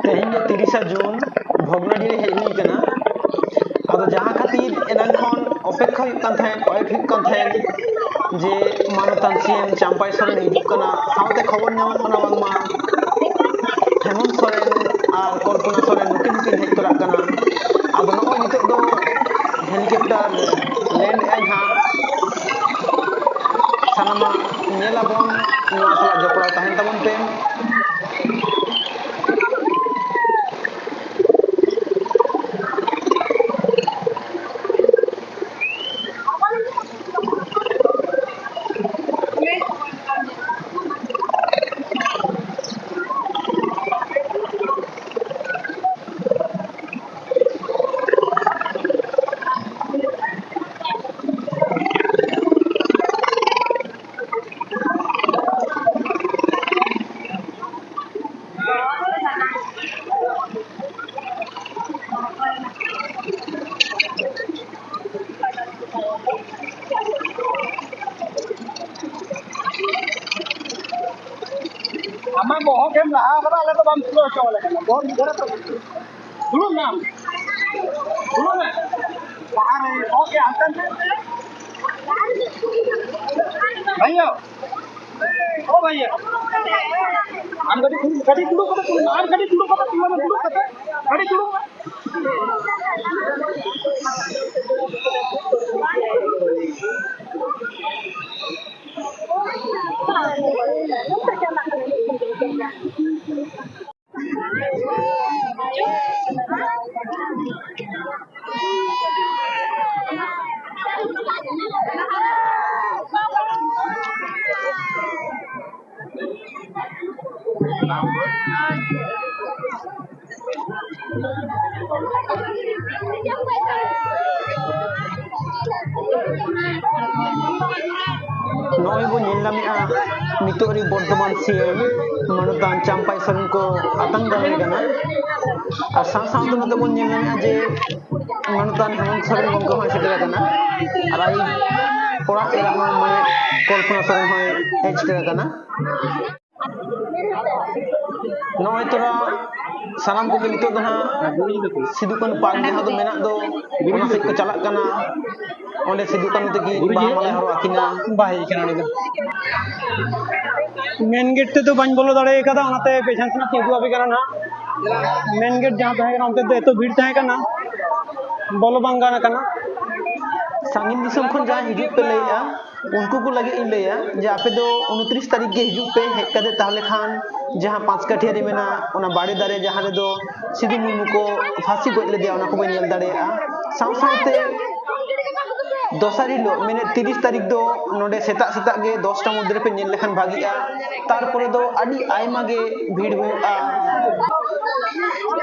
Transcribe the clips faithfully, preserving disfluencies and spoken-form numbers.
ᱛᱮᱦᱮᱧ ᱫᱚ ᱛᱤᱨᱤᱥᱟ ᱡᱩᱱ, ᱵᱷᱚᱜᱽᱱᱟᱰᱤ ᱨᱮ ᱦᱮᱡ ᱦᱩᱭ ᱠᱟᱱᱟ᱾ ᱟᱫᱚ ᱡᱟᱦᱟᱸ ᱠᱷᱟᱹᱛᱤᱨ ᱮᱱᱟᱝ ᱠᱷᱚᱱ ᱚᱯᱮᱠᱠᱷᱟ ᱦᱩᱭᱩᱜ ᱠᱟᱱ ᱛᱟᱦᱮᱸᱫ, ᱠᱚᱭᱚᱜ ᱦᱩᱭᱩᱜ ᱠᱟᱱ ᱛᱟᱦᱮᱸᱫ ᱡᱮ ᱢᱟᱱᱚᱛᱟᱱ ᱥᱤ ᱮᱢ ᱪᱟᱢᱯᱟᱭ ᱥᱚᱨᱮᱱ ᱦᱤᱡᱩᱜ ᱠᱟᱱᱟ, ᱥᱟᱶᱛᱮ ᱠᱷᱚᱵᱚᱨ ᱧᱟᱢᱚᱜ ᱠᱟᱱᱟ ᱵᱟᱝᱢᱟ ᱦᱮᱢᱚᱱᱛ ᱥᱚᱨᱮᱱ ᱟᱨ ᱠᱚᱞᱯᱚᱱᱟ ᱥᱚᱨᱮᱱ ᱱᱩᱠᱤᱱ ᱦᱚᱸᱠᱤᱱ ᱦᱮᱡ ᱛᱚᱨᱟᱜ ᱠᱟᱱᱟ᱾ ᱟᱫᱚ ᱱᱚᱜᱼᱚᱭ ᱱᱤᱛᱚᱜ ᱫᱚ helicopter land ᱟᱭ ᱦᱟᱸᱜ᱾ ᱥᱟᱱᱟᱢᱟᱜ ᱧᱮᱞ ᱟᱵᱚᱱ, ᱱᱚᱣᱟ ᱥᱟᱞᱟᱜ ᱡᱚᱯᱲᱟᱣ ᱛᱟᱦᱮᱱ ᱛᱟᱵᱚᱱ ᱯᱮ᱾ ᱟᱢᱟᱜ ᱵᱚᱦᱚᱜ ᱮᱢ ᱞᱟᱦᱟ ᱠᱟᱫᱟ, ᱟᱞᱮ ᱫᱚ ᱵᱟᱢ ᱛᱩᱞᱟᱹᱣ ᱦᱚᱪᱚ ᱟᱞᱮ ᱠᱟᱱᱟ᱾ ᱵᱚᱦᱚᱜ ᱢᱤᱫ ᱫᱷᱟᱨᱮ ᱛᱮ ᱫᱩᱲᱩᱵ ᱢᱮ ᱟᱢ᱾ ᱫᱩᱲᱩᱵ ᱢᱮ᱾ ᱵᱟᱦᱟ ᱨᱮ ᱵᱚᱦᱚᱜ ᱜᱮ ᱦᱟᱱᱛᱮ ᱱᱟᱛᱮ᱾ ᱵᱷᱟᱭᱭᱟ, ᱚ ᱵᱷᱟᱭᱭᱟ, ᱟᱢ ᱠᱟᱹᱴᱤᱡ ᱫᱩᱲᱩᱵ, ᱠᱟᱹᱴᱤᱡ ᱫᱩᱲᱩᱵ ᱠᱟᱛᱮ ᱛᱩᱞᱟᱹᱣ ᱢᱮ᱾ ᱟᱢ ᱠᱟᱹᱴᱤᱡ ᱫᱩᱲᱩᱵ ᱠᱟᱛᱮ ᱛᱩᱞᱟᱹᱣ ᱢᱮ, ᱫᱩᱲᱩᱵ ᱠᱟᱛᱮ, ᱠᱟᱹᱴᱤᱡ ᱫᱩᱲᱩᱵ ᱢᱮ᱾ ᱱᱚᱜᱼᱚᱭ ᱵᱚᱱ ᱧᱮᱞ ᱧᱟᱢᱮᱫᱼᱟ, ᱱᱤᱛᱚᱜ ᱨᱮ ᱵᱚᱨᱛᱚᱢᱟᱱ ᱥᱤ ᱮᱢ ᱢᱟᱱᱚᱛᱟᱱ ᱪᱟᱢᱯᱟᱭ ᱥᱚᱨᱮᱱ ᱠᱚ ᱟᱛᱟᱝ ᱫᱟᱨᱟᱢᱮ ᱠᱟᱱᱟ᱾ ᱟᱨ ᱥᱟᱶ ᱥᱟᱶᱛᱮ ᱱᱚᱛᱮ ᱵᱚᱱ ᱧᱮᱞ ᱧᱟᱢᱮᱫᱼᱟ ᱡᱮ ᱢᱟᱱᱚᱛᱟᱱ ᱦᱮᱢᱚᱱᱛ ᱥᱚᱨᱮᱱ ᱜᱚᱢᱠᱮ ᱦᱚᱸᱭ ᱥᱮᱴᱮᱨ ᱟᱠᱟᱱᱟ, ᱟᱨ ᱟᱡ ᱚᱲᱟᱜ ᱮᱨᱟ ᱦᱚᱸ, ᱢᱟᱱᱮ, ᱠᱚᱞᱯᱚᱱᱟ ᱥᱚᱨᱮᱱ ᱦᱚᱸᱭ ᱦᱮᱡ ᱥᱮᱴᱮᱨ ᱟᱠᱟᱱᱟ᱾ ᱱᱚᱜᱼᱚᱭ ᱛᱚᱨᱟ ᱥᱟᱱᱟᱢ ᱠᱚᱜᱮ ᱱᱤᱛᱚᱜ ᱫᱚ ᱦᱟᱸᱜ ᱥᱤᱫᱩ ᱠᱟᱹᱱᱦᱩ ᱯᱟᱨᱠ ᱡᱟᱦᱟᱸ ᱫᱚ ᱢᱮᱱᱟᱜ ᱫᱚ, ᱚᱱᱟ ᱥᱮᱫ ᱠᱚ ᱪᱟᱞᱟᱜ ᱠᱟᱱᱟ᱾ ᱚᱸᱰᱮ ᱥᱤᱫᱩ ᱠᱟᱹᱱᱦᱩ ᱛᱟᱹᱠᱤᱱ ᱵᱟᱦᱟ ᱢᱟᱞᱟᱭ ᱦᱚᱨᱚᱜ ᱟᱹᱠᱤᱱᱟ᱾ ᱵᱟᱭ ᱦᱮᱡ ᱠᱟᱱᱟ ᱩᱱᱤ ᱫᱚ᱾ ᱢᱮᱱ ᱜᱮᱴ ᱛᱮᱫᱚ ᱵᱟᱹᱧ ᱵᱚᱞᱚ ᱫᱟᱲᱮ ᱠᱟᱫᱟ, ᱚᱱᱟᱛᱮ ᱯᱮᱪᱷᱚᱱ ᱥᱮᱱᱟᱜ ᱤᱧ ᱩᱫᱩᱜ ᱟᱯᱮ ᱠᱟᱱᱟ ᱱᱟᱦᱟᱜ᱾ ᱢᱮᱱ ᱜᱮᱴ ᱡᱟᱦᱟᱸ ᱛᱟᱦᱮᱸ ᱠᱟᱱᱟ, ᱚᱱᱛᱮ ᱫᱚ ᱮᱛᱚ ᱵᱷᱤᱲ ᱛᱟᱦᱮᱸ ᱠᱟᱱᱟ, ᱵᱚᱞᱚ ᱵᱟᱝ ᱜᱟᱱ ᱟᱠᱟᱱᱟ᱾ ᱥᱟᱺᱜᱤᱧ ᱫᱤᱥᱚᱢ ᱠᱷᱚᱱ ᱡᱟᱦᱟᱸᱭ ᱦᱤᱡᱩᱜ ᱯᱮ ᱞᱟᱹᱭᱮᱫᱼᱟ, ᱩᱱᱠᱩ ᱠᱚ ᱞᱟᱹᱜᱤᱫ ᱤᱧ ᱞᱟᱹᱭᱟ ᱡᱮ ᱟᱯᱮ ᱫᱚ ᱩᱱᱛᱨᱤᱥ ᱛᱟᱹᱨᱤᱠᱷ ᱜᱮ ᱦᱤᱡᱩᱜ ᱯᱮ᱾ ᱦᱮᱡ ᱠᱟᱛᱮ ᱛᱟᱦᱚᱞᱮ ᱠᱷᱟᱱ ᱡᱟᱦᱟᱸ ᱯᱟᱸᱪ ᱠᱟᱹᱴᱷᱤᱭᱟᱹ ᱨᱮ ᱢᱮᱱᱟᱜ ᱚᱱᱟ ᱵᱟᱲᱮ ᱫᱟᱨᱮ, ᱡᱟᱦᱟᱸ ᱨᱮᱫᱚ ᱥᱤᱫᱩ ᱢᱩᱨᱢᱩ ᱠᱚ ᱯᱷᱟᱹᱥᱤ ᱜᱚᱡ ᱞᱮᱫᱮᱭᱟ, ᱚᱱᱟ ᱠᱚᱵᱚᱱ ᱧᱮᱞ ᱫᱟᱲᱮᱭᱟᱜᱼᱟ᱾ ᱥᱟᱶ ᱥᱟᱶᱛᱮ ᱫᱚᱥᱟᱨ ᱦᱤᱞᱳᱜ, ᱢᱮᱱᱮᱫ ᱛᱤᱨᱤᱥ ᱛᱟᱹᱨᱤᱠᱷ ᱫᱚ ᱱᱚᱰᱮ ᱥᱮᱛᱟᱜ ᱥᱮᱛᱟᱜ ᱜᱮ ᱫᱚᱥᱴᱟ ᱢᱚᱫᱽᱫᱷᱮ ᱨᱮᱯᱮ ᱧᱮᱞ ᱞᱮᱠᱷᱟᱱ ᱵᱷᱟᱜᱤᱜᱼᱟ᱾ ᱛᱟᱨᱯᱚᱨᱮ ᱫᱚ ᱟᱹᱰᱤ ᱟᱭᱢᱟ ᱜᱮ ᱵᱷᱤᱲ ᱦᱩᱭᱩᱜᱼᱟ᱾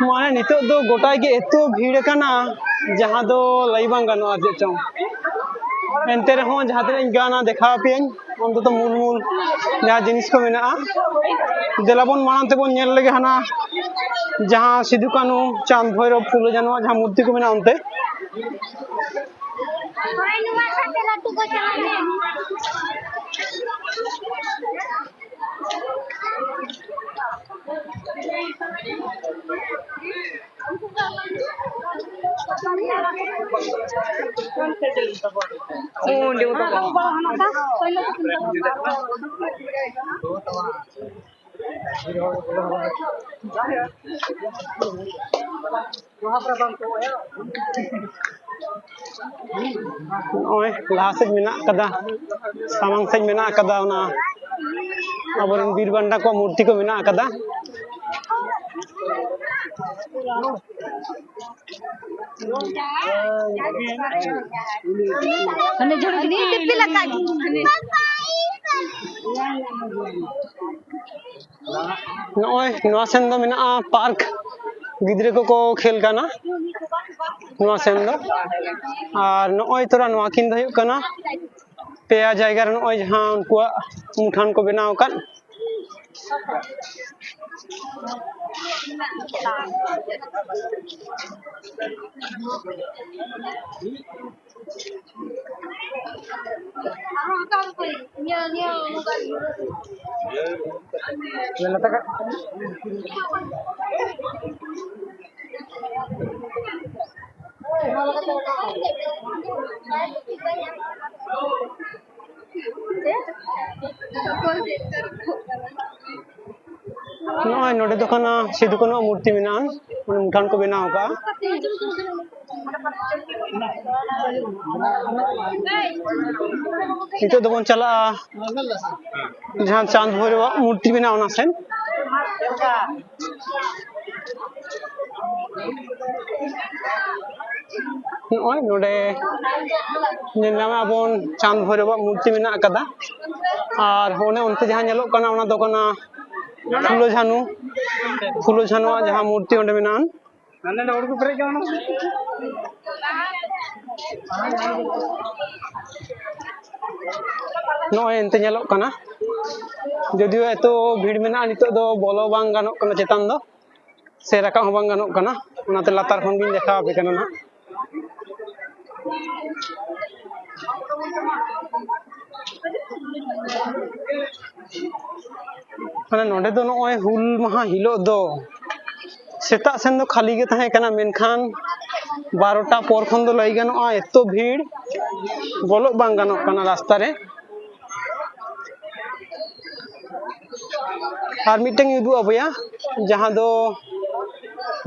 ᱢᱟᱱᱮ ᱱᱤᱛᱚᱜ ᱫᱚ ᱜᱚᱴᱟ ᱜᱮ ᱮᱛᱚ ᱵᱷᱤᱲ ᱟᱠᱟᱱᱟ, ᱡᱟᱦᱟᱸ ᱫᱚ ᱞᱟᱹᱭ ᱵᱟᱝ ᱜᱟᱱᱚᱜᱼᱟ ᱪᱮᱫ ᱪᱚᱝ᱾ ᱮᱱᱛᱮ ᱨᱮᱦᱚᱸ ᱡᱟᱦᱟᱸ ᱛᱤᱱᱟᱹᱜ ᱤᱧ ᱜᱟᱱᱟ ᱫᱮᱠᱷᱟᱣ ᱟᱯᱮᱭᱟᱹᱧ, ᱚᱱᱛᱚᱛᱚ ᱢᱩᱞ ᱢᱩᱞ ᱡᱟᱦᱟᱸ ᱡᱤᱱᱤᱥ ᱠᱚ ᱢᱮᱱᱟᱜᱼᱟ᱾ ᱫᱮᱞᱟ ᱵᱚᱱ ᱢᱟᱲᱟᱝ ᱛᱮᱵᱚᱱ ᱧᱮᱞ ᱞᱮᱜᱮ ᱦᱟᱱᱟ ᱡᱟᱦᱟᱸ ᱥᱤᱫᱩ ᱠᱟᱹᱱᱦᱩ, ᱪᱟᱸᱫᱽ ᱵᱷᱳᱭᱨᱳᱵ, ᱯᱷᱩᱞᱳ ᱡᱷᱟᱱᱳᱣᱟᱜ ᱡᱟᱦᱟᱸ ᱢᱩᱨᱛᱤ ᱠᱚ ᱢᱮᱱᱟᱜᱼᱟ ᱚᱱᱛᱮ᱾ ᱱᱚᱜᱼᱚᱭ ᱞᱟᱦᱟ ᱥᱮᱫ ᱢᱮᱱᱟᱜ ᱠᱟᱫᱟ, ᱥᱟᱢᱟᱝ ᱥᱮᱫ ᱢᱮᱱᱟᱜ ᱠᱟᱫᱟ, ᱚᱱᱟ ᱟᱵᱚᱨᱮᱱ ᱵᱤᱨ ᱵᱟᱱᱴᱟ ᱠᱚᱣᱟᱜ ᱢᱩᱨᱛᱤ ᱠᱚ ᱢᱮᱱᱟᱜ ᱠᱟᱫᱟ᱾ ᱱᱚᱜᱼᱚᱭ ᱱᱚᱣᱟ ᱥᱮᱱ ᱫᱚ ᱢᱮᱱᱟᱜᱼᱟ ᱯᱟᱨᱠ, ᱜᱤᱫᱽᱨᱟᱹ ᱠᱚᱠᱚ ᱠᱷᱮᱞ ᱠᱟᱱᱟ ᱱᱚᱣᱟ ᱥᱮᱱ ᱫᱚ᱾ ᱟᱨ ᱱᱚᱜᱼᱚᱭ ᱛᱚᱨᱟ ᱱᱚᱣᱟ ᱠᱤᱱ ᱫᱚ ᱦᱩᱭᱩᱜ ᱠᱟᱱᱟ ᱯᱮᱭᱟ ᱡᱟᱭᱜᱟ ᱨᱮ ᱱᱚᱜᱼᱚᱭ ᱡᱟᱦᱟᱸ ᱩᱱᱠᱩᱣᱟᱜ ᱢᱩᱴᱷᱟᱱ ᱠᱚ ᱵᱮᱱᱟᱣ ᱟᱠᱟᱫ᱾ ᱱᱚᱜᱼᱚᱭ ᱱᱚᱰᱮ ᱫᱚ ᱠᱟᱱᱟ ᱥᱤᱫᱩ ᱠᱟᱹᱱᱩ ᱢᱩᱨᱛᱤ ᱢᱮᱱᱟᱜᱼᱟ, ᱢᱩᱴᱷᱟᱱ ᱠᱚ ᱵᱮᱱᱟᱣ ᱟᱠᱟᱫᱼᱟ᱾ ᱱᱤᱛᱚᱜ ᱫᱚᱵᱚᱱ ᱪᱟᱞᱟᱜᱼᱟ ᱡᱟᱦᱟᱸ ᱪᱟᱸᱫᱽ ᱵᱷᱳᱭᱨᱳᱵᱟᱜ ᱢᱩᱨᱛᱤ ᱢᱮᱱᱟᱜᱼᱟ, ᱚᱱᱟ ᱥᱮᱱ᱾ ᱱᱚᱜᱼᱚᱭ ᱱᱚᱰᱮ ᱧᱮᱞ ᱧᱟᱢᱮᱫᱼᱟ ᱵᱚᱱ ᱪᱟᱸᱫᱽ ᱵᱷᱳᱭᱨᱳᱵᱟᱜ ᱢᱩᱨᱛᱤ ᱢᱮᱱᱟᱜ ᱟᱠᱟᱫᱟ᱾ ᱟᱨ ᱚᱱᱮ ᱚᱱᱛᱮ ᱡᱟᱦᱟᱸ ᱧᱮᱞᱚᱜ ᱠᱟᱱᱟ, ᱚᱱᱟ ᱫᱚ ᱠᱟᱱᱟ ᱯᱷᱩᱞᱳ ᱡᱷᱟᱱᱩ, ᱯᱷᱩᱞᱳ ᱡᱷᱟᱱᱩᱣᱟᱜ ᱡᱟᱦᱟᱸ ᱢᱩᱨᱛᱤ ᱚᱸᱰᱮ ᱢᱮᱱᱟᱜᱼᱟ᱾ ᱱᱚᱜᱼᱚᱭ ᱮᱱᱛᱮ ᱧᱮᱞᱚᱜ ᱠᱟᱱᱟ, ᱡᱚᱫᱤᱭᱳ ᱮᱛᱚ ᱵᱷᱤᱲ ᱢᱮᱱᱟᱜᱼᱟ, ᱱᱤᱛᱚᱜ ᱫᱚ ᱵᱚᱞᱚ ᱵᱟᱝ ᱜᱟᱱᱚᱜ ᱠᱟᱱᱟ ᱪᱮᱛᱟᱱ ᱫᱚ, ᱥᱮ ᱨᱟᱠᱟᱵ ᱦᱚᱸ ᱵᱟᱝ ᱜᱟᱱᱚᱜ ᱠᱟᱱᱟ, ᱚᱱᱟᱛᱮ ᱞᱟᱛᱟᱨ ᱠᱷᱚᱱ ᱜᱤᱧ ᱫᱮᱠᱷᱟᱣ ᱟᱯᱮ ᱠᱟᱱᱟ ᱱᱟᱜ᱾ ᱢᱟᱱᱮ ᱱᱚᱰᱮ ᱫᱚ ᱱᱚᱜᱼᱚᱭ ᱦᱩᱞ ᱢᱟᱦᱟ ᱦᱤᱞᱳᱜ ᱫᱚ ᱥᱮᱛᱟᱜ ᱥᱮᱱ ᱫᱚ ᱠᱷᱟᱹᱞᱤ ᱜᱮ ᱛᱟᱦᱮᱸ ᱠᱟᱱᱟ, ᱢᱮᱱᱠᱷᱟᱱ ᱵᱟᱨᱚᱴᱟ ᱯᱚᱨ ᱠᱷᱚᱱ ᱫᱚ ᱞᱟᱹᱭ ᱜᱟᱱᱚᱜᱼᱟ ᱮᱛᱚ ᱵᱷᱤᱲ, ᱵᱚᱞᱚᱜ ᱵᱟᱝ ᱜᱟᱱᱚᱜ ᱠᱟᱱᱟ ᱨᱟᱥᱛᱟ ᱨᱮ᱾ ᱟᱨ ᱢᱤᱫᱴᱟᱝ ᱤᱧ ᱩᱫᱩᱜ ᱟᱯᱮᱭᱟ, ᱡᱟᱦᱟᱸ ᱫᱚ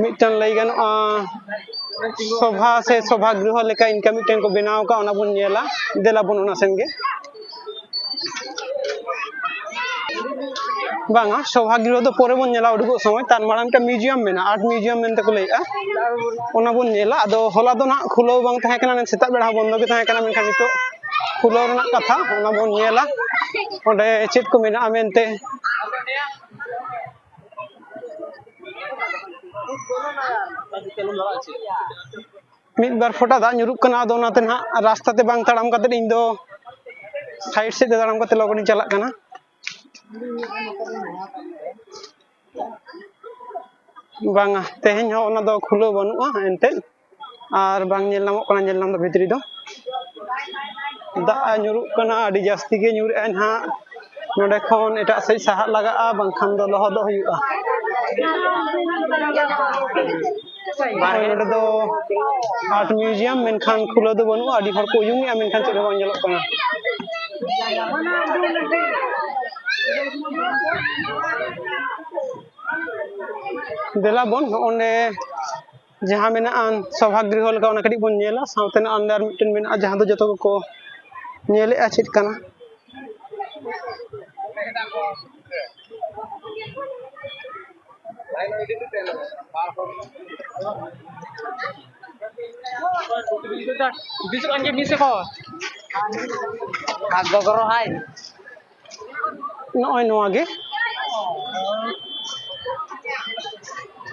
ᱢᱤᱫᱴᱟᱝ ᱞᱟᱹᱭ ᱜᱟᱱᱚᱜᱼᱟ ᱥᱚᱵᱷᱟ ᱥᱮ ᱥᱚᱵᱷᱟ ᱜᱨᱤᱦᱚ ᱞᱮᱠᱟ ᱤᱱᱠᱟ ᱢᱤᱫᱴᱟᱝ ᱠᱚ ᱵᱮᱱᱟᱣ ᱟᱠᱟᱫ, ᱚᱱᱟ ᱵᱚᱱ ᱧᱮᱞᱟ᱾ ᱫᱮᱞᱟ ᱵᱚᱱ ᱚᱱᱟ ᱥᱮᱱ ᱜᱮ᱾ ᱵᱟᱝᱟ, ᱥᱚᱵᱷᱟ ᱜᱨᱤᱦᱚ ᱫᱚ ᱯᱚᱨᱮ ᱵᱚᱱ ᱧᱮᱞᱟ ᱩᱰᱩᱠᱚᱜ ᱥᱚᱢᱚᱭ᱾ ᱛᱟᱨ ᱢᱟᱲᱟᱝ ᱢᱤᱫᱴᱟᱝ ᱢᱤᱭᱩᱡᱤᱭᱟᱢ ᱢᱮᱱᱟᱜᱼᱟ, ᱟᱨᱴ ᱢᱤᱭᱩᱡᱤᱭᱟᱢ ᱢᱮᱱᱛᱮ ᱠᱚ ᱞᱟᱹᱭᱮᱫᱼᱟ, ᱚᱱᱟ ᱵᱚᱱ ᱧᱮᱞᱟ᱾ ᱟᱫᱚ ᱦᱚᱞᱟ ᱫᱚ ᱱᱟᱦᱟᱜ ᱠᱷᱩᱞᱟᱹᱣ ᱵᱟᱝ ᱛᱟᱦᱮᱸ ᱠᱟᱱᱟ, ᱥᱮᱛᱟᱜ ᱵᱮᱲᱟ ᱦᱚᱸ ᱵᱚᱱᱫᱚ ᱜᱮ ᱛᱟᱦᱮᱸ ᱠᱟᱱᱟ, ᱢᱮᱱᱠᱷᱟᱱ ᱱᱤᱛᱚᱜ ᱠᱷᱩᱞᱟᱹᱣ ᱨᱮᱱᱟᱜ ᱠᱟᱛᱷᱟ, ᱚᱱᱟ ᱵᱚᱱ ᱧᱮᱞᱟ ᱚᱸᱰᱮ ᱪᱮᱫ ᱠᱚ ᱢᱮᱱᱟᱜᱼᱟ ᱢᱮᱱᱛᱮ᱾ ᱢᱤᱫ ᱵᱟᱨ ᱯᱷᱚᱴᱟ ᱫᱟᱜ ᱧᱩᱨᱩᱜ ᱠᱟᱱᱟ, ᱟᱫᱚ ᱚᱱᱟᱛᱮ ᱱᱟᱦᱟᱜ ᱨᱟᱥᱛᱟ ᱛᱮ ᱵᱟᱝ ᱛᱟᱲᱟᱢ ᱠᱟᱛᱮ ᱤᱧ ᱫᱚ ᱥᱟᱭᱤᱰ ᱥᱮᱫ ᱛᱮ ᱛᱟᱲᱟᱢ ᱠᱟᱛᱮ ᱞᱚᱜᱚᱱᱤᱧ ᱪᱟᱞᱟᱜ ᱠᱟᱱᱟ᱾ ᱵᱟᱝᱟ, ᱛᱮᱦᱮᱧ ᱦᱚᱸ ᱚᱱᱟ ᱫᱚ ᱠᱷᱩᱞᱟᱹᱣ ᱵᱟᱹᱱᱩᱜᱼᱟ ᱮᱱᱛᱮᱫ, ᱟᱨ ᱵᱟᱝ ᱧᱮᱞ ᱧᱟᱢᱚᱜ ᱠᱟᱱᱟ ᱧᱮᱞ ᱧᱟᱢ ᱫᱚ ᱵᱷᱤᱛᱨᱤ ᱫᱚ᱾ ᱫᱟᱜ ᱧᱩᱨᱩᱜ ᱠᱟᱱᱟ, ᱟᱹᱰᱤ ᱡᱟᱹᱥᱛᱤ ᱜᱮ ᱧᱩᱨᱮᱜᱼᱟᱭ ᱱᱟᱦᱟᱜ᱾ ᱱᱚᱰᱮ ᱠᱷᱚᱱ ᱮᱴᱟᱜ ᱥᱮᱫ ᱥᱟᱦᱟᱜ ᱞᱟᱜᱟᱜᱼᱟ, ᱵᱟᱝᱠᱷᱟᱱ ᱫᱚ ᱞᱚᱦᱚᱫᱚᱜ ᱦᱩᱭᱩᱜᱼᱟ᱾ ᱱᱚᱜᱼᱚᱭ ᱱᱚᱰᱮ ᱫᱚ art museum, ᱢᱮᱱᱠᱷᱟᱱ ᱠᱷᱩᱞᱟᱹᱣ ᱫᱚ ᱵᱟᱹᱱᱩᱜᱼᱟ᱾ ᱟᱹᱰᱤ ᱦᱚᱲ ᱠᱚ ᱩᱭᱩᱝᱮᱜᱼᱟ, ᱢᱮᱱᱠᱷᱟᱱ ᱪᱮᱫ ᱦᱚᱸ ᱵᱟᱝ ᱧᱮᱞᱚᱜ ᱠᱟᱱᱟ᱾ ᱫᱮᱞᱟ ᱵᱚᱱ ᱱᱚᱜᱼᱚᱸᱰᱮ ᱡᱟᱦᱟᱸ ᱢᱮᱱᱟᱜᱼᱟ ᱥᱚᱵᱷᱟ ᱜᱨᱤᱦᱚ ᱞᱮᱠᱟ, ᱚᱱᱟ ᱠᱟᱹᱴᱤᱡ ᱵᱚᱱ ᱧᱮᱞᱟ᱾ ᱥᱟᱶᱛᱮ ᱱᱚᱜᱼᱚᱸᱰᱮ ᱟᱨ ᱢᱤᱫᱴᱮᱱ ᱢᱮᱱᱟᱜᱼᱟ, ᱡᱟᱦᱟᱸ ᱫᱚ ᱡᱚᱛᱚ ᱠᱚᱠᱚ ᱧᱮᱞᱮᱜᱼᱟ ᱪᱮᱫ ᱠᱟᱱᱟ᱾ ᱟᱨ ᱜᱚᱜᱚ ᱨᱚᱦᱟᱭ᱾ ᱱᱚᱜᱼᱚᱭ ᱱᱚᱣᱟ ᱜᱮ,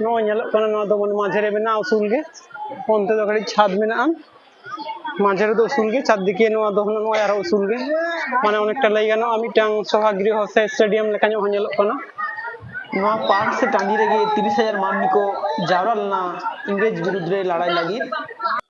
ᱱᱚᱜᱼᱚᱭ ᱧᱮᱞᱚᱜ ᱠᱟᱱᱟ, ᱱᱚᱣᱟ ᱫᱚ ᱢᱟᱱᱮ ᱢᱟᱡᱷᱮ ᱨᱮ ᱢᱮᱱᱟᱜᱼᱟ ᱩᱥᱩᱞ ᱜᱮ, ᱚᱱᱛᱮ ᱫᱚ ᱠᱟᱹᱴᱤᱡ ᱪᱷᱟᱫᱽ ᱢᱮᱱᱟᱜᱼᱟ, ᱢᱟᱡᱷᱮ ᱨᱮᱫᱚ ᱩᱥᱩᱞ ᱜᱮ, ᱪᱟᱨᱫᱤᱠᱮ ᱱᱚᱣᱟ ᱫᱚ ᱱᱚᱜᱼᱚᱭ ᱟᱨᱦᱚᱸ ᱩᱥᱩᱞ ᱜᱮ, ᱢᱟᱱᱮ ᱚᱱᱮᱠᱴᱟ ᱞᱟᱹᱭ ᱜᱟᱱᱚᱜᱼᱟ ᱢᱤᱫᱴᱟᱝ ᱥᱚᱵᱷᱟᱜᱨᱤᱦᱚ ᱥᱮ stadium ᱞᱮᱠᱟ ᱧᱚᱜ ᱦᱚᱸ ᱧᱮᱞᱚᱜ ᱠᱟᱱᱟ᱾ ᱱᱚᱣᱟ park ᱥᱮ ᱴᱟᱺᱰᱤ ᱨᱮᱜᱮ ᱛᱤᱨᱤᱥ ᱦᱟᱡᱟᱨ ᱢᱟᱹᱱᱢᱤ ᱠᱚ ᱡᱟᱣᱨᱟ ᱞᱮᱱᱟ ᱤᱝᱨᱮᱡᱽ ᱵᱤᱨᱩᱫᱽ ᱨᱮ ᱞᱟᱹᱲᱦᱟᱹᱭ ᱞᱟᱹᱜᱤᱫ᱾